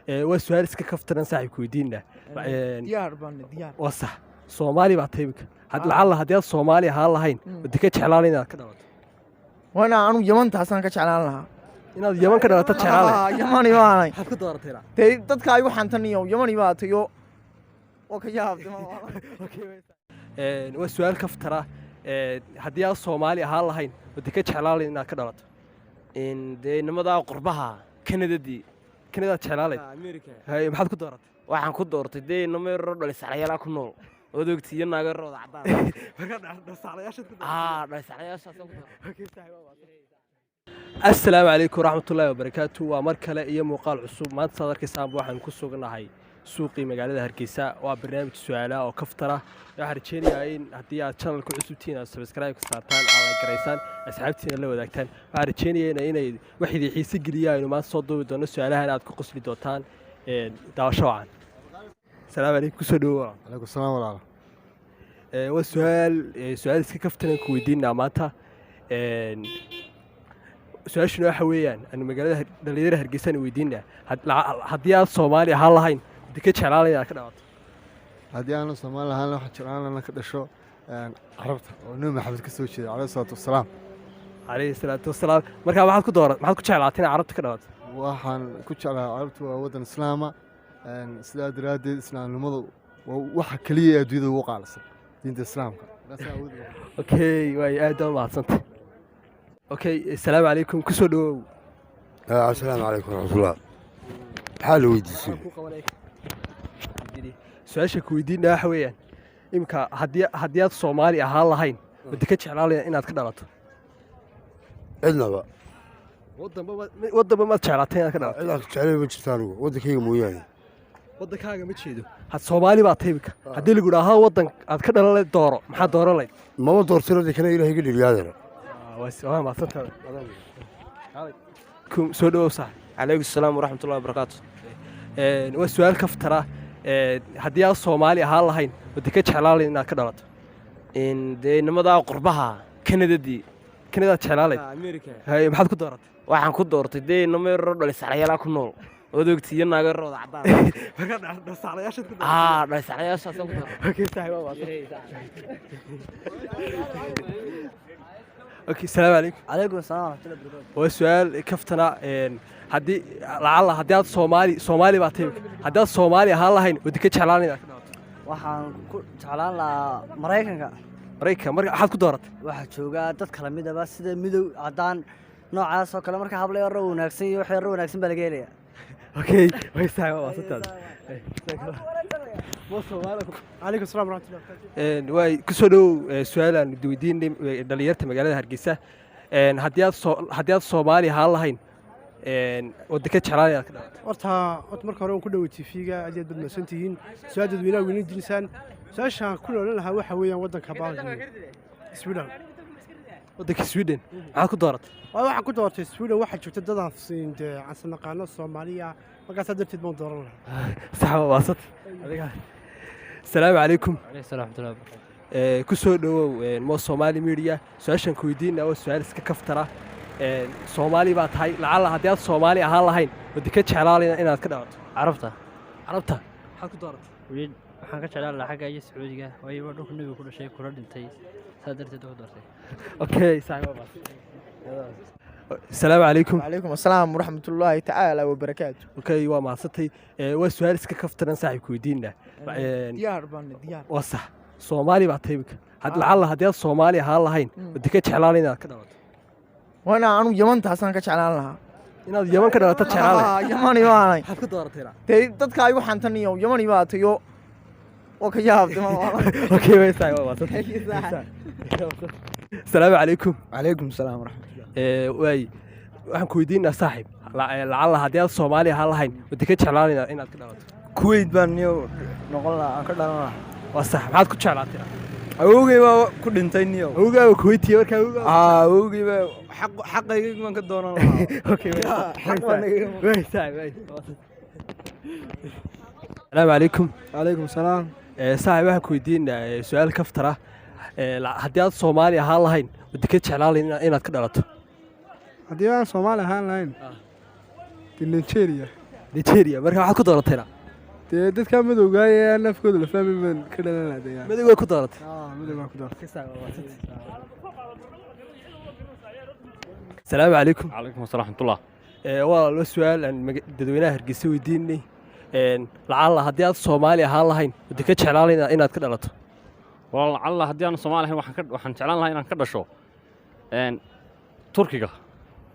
Waa su-aal iska kaftaran, saaxiibka weydiinna. Diyaar baan, diyaar. Waa sax, Soomaali baa tahay iminka. Lacalla haddii aad Soomaali ahaan lahayn, wada ka jeclaan inaad ka dhalato? Waana anu Yamantaasaan ka jeclaan lahaa. Inaad Yaman ka dhalato jeclaan lahayd? Ah, Yamani baanay. Maxaad ku dooratayna? Dee dadka ay waxaan taniyo Yamani baa tayo oo ka yaabtay. Waa su-aal kaftara. Haddii aad Soomaali ahaan lahayn, wada ka jeclaan lahayd inaad ka dhalato? Dee nimadaa qurbaha, Kanadadii. Kanadaad jeclaan lahayd? America. Haye, maxaad ku dooratay? Waxaan ku doortay dee inamo yaroo dhalisaclayaala ku nool ood ogti iyo naago yarooda caddaan. Markaa dhalisaclayaashaad ku Aa, dhalisaclayaashaasaan ku doortay. Asalaamu calaykum waraxmatullaahi wabarakaatu. Waa mar kale iyo muuqaal cusub. Maanta saad arkaysaanba waxaan ku sugnahay suuqii magaalada Hargeysa. Waa barnaamij su-aalaha oo kaftara. Waxaan rajeynayaa in haddii aad channelka cusub tihiin, aad subscribe ka saartaan, aad like garaysaan, asxaabtiina la wadaagtaan. Waxaan rajeynayaa inay wax idin xiise geliya aynu maanta soo duubi doono, su-aalahan aad ku qosli doontaan. Daawasho wacan. Asalaamu calaykum, kusoo dhawow. Calaykum salaam, walaal. Waa su-aal su-aal iska kaftanan ku weydiinaa maanta. Su-aashuna waxa weeyaan, anu magaalada dhalinyarada Hargeysaan weydiinaa, haddii aad Soomaali ahaan lahayn, wada ka jeclaan lahayd inaad ka dhalato? Haddii aanu Soomaali ahaan, waxaan jeclaan lahaa ka dhasho Carabta oo Nebi Maxamed ka soo jeeda, caleyhi salaatu wasalaam. Calayhi salaatu wasalaam. Markaa maxaad ku doora, maxaad ku jeclaatay inaad Carabta ka dhalato? Waxaan ku jeclahay Carabtu waa waddan islaama. Sidaa daraaddeed islaamnimadu waa waxa keliya ee adduunyada ugu qaalisan, diinta islaamka. Taasaa awood u leh. Okay, waay, aad baa mahadsantay. Okay, asalaamu calaykum, kusoo dhawow. Asalaamu calaykum waraxmatullah. Maxaa la weydiisay? Su-aasha ku weydiinaa waxa weeyaan, iminka haddii aad Soomaali ahaan lahayn, wada ka jeclaan lahayd inaad ka dhalato? Cidnaba. Waddanba maad jeclaatay inaad ka dhalato? Cid aan jeclay ma jirto anigu, waddankayga mooyaane. Waddankaaga ma jeedo. Had Soomaali baa tahay iminka, haddii lagu idhaaho waddan aad ka dhalan lahayd dooro, maxaa dooran lahayd? Maba doortino de, kana Ilahay iga dheliyaadana. Waa mahadsantahay. Soo dhawow, sax. Calaykum salaam waraxmatullahi wabarakaatu. Waa su-aal kaftara. Haddii aad Soomaali ahaan lahayn, wada ka jeclaan lahayd inaad ka dhalato? Dee nimadaa qurbaha, Kanadadii. Kanadaad jeclaan lahayd? America. Haye, maxaad ku dooratay? Waxaan ku doortay dee inamo yaroo dhalisaclayaala ku nool ood ogti iyo naago yarooda caddaan. Markaa dhalisaclayaashaad ku Aa, dhalisaclayaashaasaan ku doortay. Okay, saaxiib, waa mahadsantahay. Okay, asalaamu calaykum. Calaykum asalaam waraxmatullahi wabarakaatu. Waa su-aal kaftana. Haddii lacalla haddii aad Soomaali baa tahay, haddii aad Soomaali ahaan lahayn, wada ka jeclaan inaad ka dhalato? Waxaan ku jeclaan lahaa Maraykanka. Maraykanka. Marka maxaad ku dooratay? Waxaa joogaa dad kala midaba, sida midow, caddaan, noocaas oo kale. Marka habla yaroo wanaagsan iyo wax yaroo wanaagsan baa laga helaya. Okay, way, saaxiib, waa mahadsantahay. Calaykum salaam waraxmatullahi wabarakaatu. Waay, kusoo dhowow. Su-aal aan weydiinay dhalinyarta magaalada Hargeysa. Haddii aad Soomaali ahaan lahayn, wada ka jeclaan inaad ka dhalato? Horta marka hore waan ku dhowey TV-ga. Aad iyo aad baad mahadsan tihiin. Su-aal dadweynaha weynin dinisaan. Su-aashaan ku noolan lahaa waxa weeyaan waddanka baalki Sweden. Waddanka Sweden, maxaad ku dooratay? Waa waxaan ku doortay Sweden, waxaa joogta dadaan siin dee cansanaqaano Soomaaliya. Markaasaa darteed baan dooran lahaa. Sax, waa mahadsantay adiga. Asalaamu calaykum. Calayhi salaam waraxmatullahi wabarakaatu. Ku soo dhowow Mo Somali Media. Su-aashaan ku weydiinaa waa su-aal iska kaftara. Soomaali baa tahay, lacalla haddii aad Soomaali ahaan lahayn, wada ka jeclaan inaad ka dhalato? Carabta. Carabta, maxaad ku dooratay? Weli waxaan ka jeclaan lahaa xagga iyo Sacuudiga, waayo waa dhulka Nebiga ku dhashay kuna dhintay. Saa darteed ugu doortay. Okay, saaxiib, waa mahadsan. Asalaamu calaykum. Calaykum asalaam waraxmatullaahi tacaala wabarakaatu. Okay, waa mahadsantay. Waa su-aal iska kaftaran, saaxiibka weydiinna. Diyaar baan, diyaar. Waa sax, Soomaali baa tahay iminka, lacalla haddii aad Soomaali ahaan lahayn, wada ka jeclaan inaad ka dhalato? Waana anu Yamantaasaan ka jeclaan lahaa. Inaad Yaman ka dhalato jeclaan lahayd? Ah, Yamani baanay. Maxaad ku dooratayna? Dee dadka ay waxaan taniyo Yamani baa tayo oo ka yaabtay. Okay, way, saaxiib, waa mahadsantay. Asalaamu calaykum. Calaykum salaam waraxmatullah. Waay, waxaan ku weydiinaa, saaxiib, lacalla haddii aad Soomaali ahaan lahayn, wada ka jeclaan inaad ka dhalato? Kuwait baan niyo noqon lahaa, aan ka dhalan lahaa. Waa sax, maxaad ku jeclaatay? Awowgay baa ku dhintay niyo. Awowgaaga Kuwaitiya markaa, awowgaa? Aa, awowgay baa xaqayga baan ka doonan lahaa. Okay. Xaq baa naga. Way, saaxiib, way. Asalaamu calaykum. Calaykum salaam. Saaxiib, waxaan ku weydiinaa su-aal kaftara. Haddii aad Soomaali ahaan lahayn, wada ka jeclaan lahayd inaad ka dhalato? Haddii aan Soomaali ahaan lahayn, dee Nigeria. Nigeria. Marka waxaad ku dooratayna? Dee dadka madowga ee aan afkooda la fahmin baan ka dhalan lahaa dee. Madowga ku dooratay? Ah, madowga ku dooratay. Asalaamu calaykum. Calaykum asalaam raxmatullah. Waa loo su-aal aan dadweynaha Hargeysa weydiinay. Lacalla haddii aad Soomaali ahaan lahayn, wadda ka jeclaan lahayd inaad ka dhalato? Walaal, lacalla haddii aan Soomaali ahayn, waxaan jeclaan lahaa inaan ka dhasho Turkiga.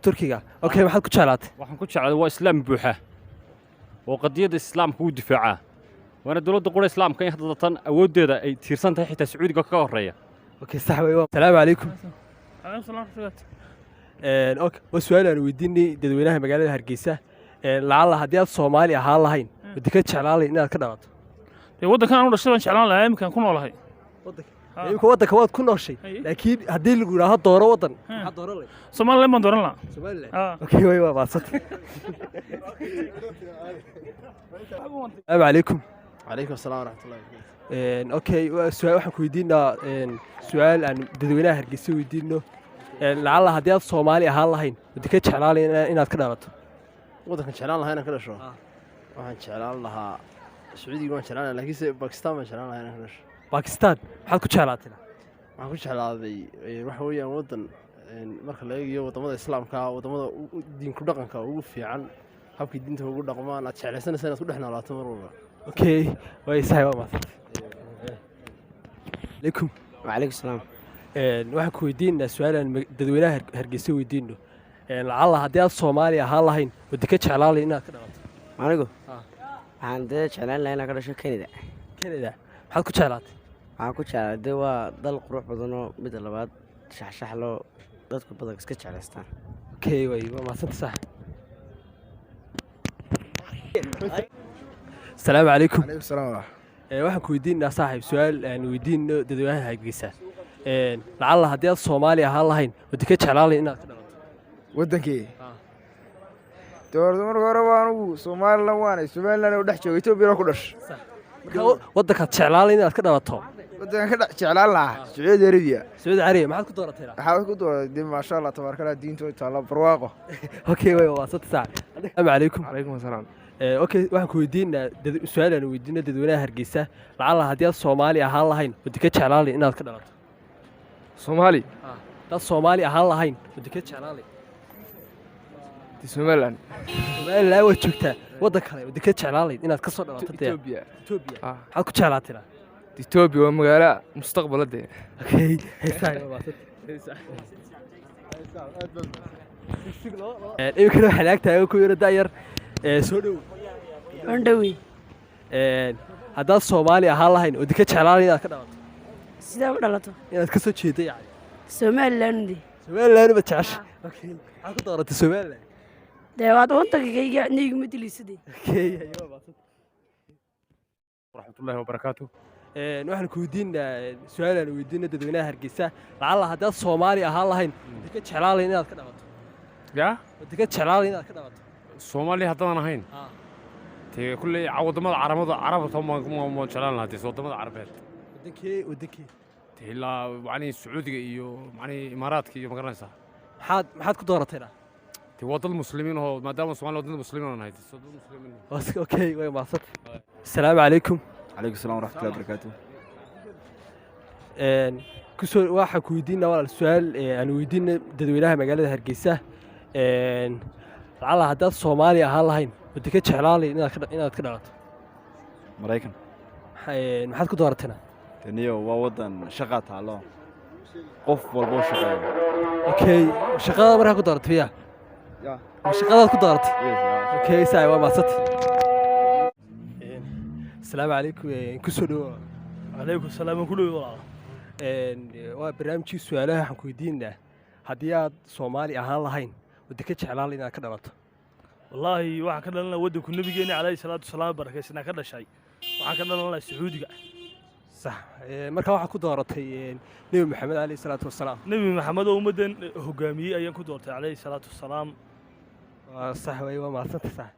Turkiga, okay. Maxaad ku jeclaatay? Waxaan ku jeclaaday waa islaam buuxa oo qadiyadda islaamka wuu difaacaa, waana dowladda qura islaamka in hadda tan awooddeeda ay tiirsan tahay, xitaa Sacuudiga kaga horreeya. Okay, sax wey. Asalaamu calaykum. Calaykum salaam warahmatullahi. Okay, waa su-aal aan weydiinay dadweynaha magaalada Hargeysa. Lacalla haddii aad Soomaali ahaan lahayn, wadda ka jeclaan lahayd inaad ka dhalato? Dee waddankan aan u dhashay baan jeclaan lahaa, iminkaan ku noolahay. Imika waddanka waad ku nooshay, laakiin haddii lagu yidhaaho dooro waddan, maxaad dooran lahayd? Somaliland baan dooran lahaa. Somaliland. Ah. Okay, way waa maadsantay. Asalaamu calaykum. Calaykum asalaam waraxmatullahi wabarakaatu. Okay, waa su-aal waxaan ku weydiinaa, su-aal aan dadweynaha Hargeysa weydiino. Lacalla haddii aad Soomaali ahaan lahayn, wadda ka jeclaan lahayd inaad ka dhalato? Waddankan jeclaan lahaa inaan ka dhasho, waxaan jeclaan lahaa Sacuudiga waan jeclaan lahaa, laakiinse Bakistan baan jeclaan lahaa inaan ka dhasho. Bakistan maxaad ku jeclaatay? Waxaan ku jeclaaday waxa weeyaan waddan marka la eegayo waddamada islaamka, waddamada diinku dhaqanka ugu fiican, habkii diinta ugu dhaqmaan, aad jeclaysanaysa inaad ku dhex noolaato mar walba. Okay, way sax, waa mahadsan calaykum. Wacalaykum salaam. Waxaan ku weydiinaa su-aal aan dadweynaha Hargeysa weydiino. Lacalla haddii aad Soomaali ahaan lahayn, wadda ka jeclaan lahayd inaad ka dhalato? Anigu waxaan dee jeclaan lahaa inaan ka dhasho Canada. Canada maxaad ku jeclaatay? Waxaan ku jeclaa dee waa dal qurux badanoo, midda labaad shaxshaxloo, dadku badan iska jeclaystaan. Okay, way waa mahadsanta sax. Asalaamu calaykum. Calaykum salaam waraxmat. Waxaan ku weydiinaa saaxiib su-aal aan weydiino dadweynaha Hargeysa. Lacalla haddii aad Soomaali ahaan lahayn, wadda ka jeclaan lahayd inaad ka dhalato? Waddankii doorta marka hore waa anugu Somaliland, waanay Somaliland oo dhex jooga, Etoobiyana ku dhashay. Marka waddankaad jeclaan lahayd inaad ka dhalato? Waddankan ka dhex jeclaan lahaa Sacuudi Arabiya. Sacuudi Carabiya maxaad ku dooratay? Waxaa ku dooratay dee maasha Allah tabaarakallah, diinta way taalla, barwaaqo. Okay, way waa mahadsanta saaxiib. Asalaamu calaykum. Calaykum asalaam. Okay, waxaan ku weydiinaa su-aal aan weydiino dadweynaha Hargeysa. Lacalla haddii aad Soomaali ahaan lahayn, wadda ka jeclaan lahayd inaad ka dhalato? Soomaali? Haddaad Soomaali ahaan lahayn, wadda ka jeclaan lahayd? Somaliland. Somaliland waad joogtaa, waddan kale wadda ka jeclaan lahayd inaad ka soo dhalato dee? Ethiopia. Ethiopia maxaad ku jeclaatay? Ethiopia waa magaalo mustaqbal dee. Okay, heesaa waa mahadsanta. Iminkana waxaan ag taagan ku yaro da'yar. Soo dhow. Andhowi. Haddaad Soomaali ahaan lahayn, wadda ka jeclaan lahayd inaad ka dhalato? Sidee u dhalato? Inaad ka soo jeedo yacni. Somaliland. Somaliland baad jecesha. Okay, maxaad ku dooratay Somaliland? Dee waad waddankayga niguma dilisade. Okay, waa mahadsanta. Waraxmatullaahi wabarakaatu. Waxaan ku weydiinaa su-aal aan weydiino dadweynaha Hargeysa. Lacalla haddaad Soomaali ahaan lahayn, wadda ka jeclaan lahayd inaad ka dhalato? Yaa? Wadda ka jeclaan lahayd inaad ka dhalato? Soomaaliya haddaadan ahayn, dee kulley waddamada caramada carabta maan jeclaan lahaa, dee waddamada carabeed. Wadankee? Dee ilaa macnihii Sacuudiga iyo macnihii Imaaraadka iyo, ma garanaysaa. Maxaad ku dooratayna? Dee waa dad muslimiin oo maadaama Soomaaliya waa dad muslimiin aan ahay, dee dad muslimiin. Okay, way mahadsanta. Asalaamu calaykum. Calaykum salaam waraxmatullahi wabarakaatu. Kusoo waxaan ku weydiinaa walaal su-aal aan weydiino dadweynaha magaalada Hargeysa. Lacalla haddaad Soomaali ahaan lahayn, wadda ka jeclaan lahayd inaad ka dhalato? Maraykan. Maxaad ku dooratayna? Taniyo waa waddan shaqaa taalo, qof walboo shaqeeyo. Okay, shaqada markaa ku dooratay miya? Ya. Ma shaqadaad ku dooratay? Okay, saay waa mahadsantay. Asalaamu calaykum. Kusoo dhawo. Calaykum salaam, waan ku dhowi walaal. Waa barnaamijkii su-aalaha. Waxaan ku weydiinaa haddii aad Soomaali ahaan lahayn, wadda ka jeclaan lahayd inaad ka dhalato? Wallaahi waxaan ka dhalan lahaa waddanku nabigeena calayhi salaatu wasalaam barakaysanaa ka dhashay. Waxaan ka dhalan lahaa Sacuudiga. Sax. Markaa waxaad ku dooratay Nebi Maxamed calayhi salaatu wasalaam? Nebi Maxamed oo ummaddan hogaamiyey ayaan ku doortay calayhi salaatu wasalaam. Waa sax wey, waa mahadsantay sax.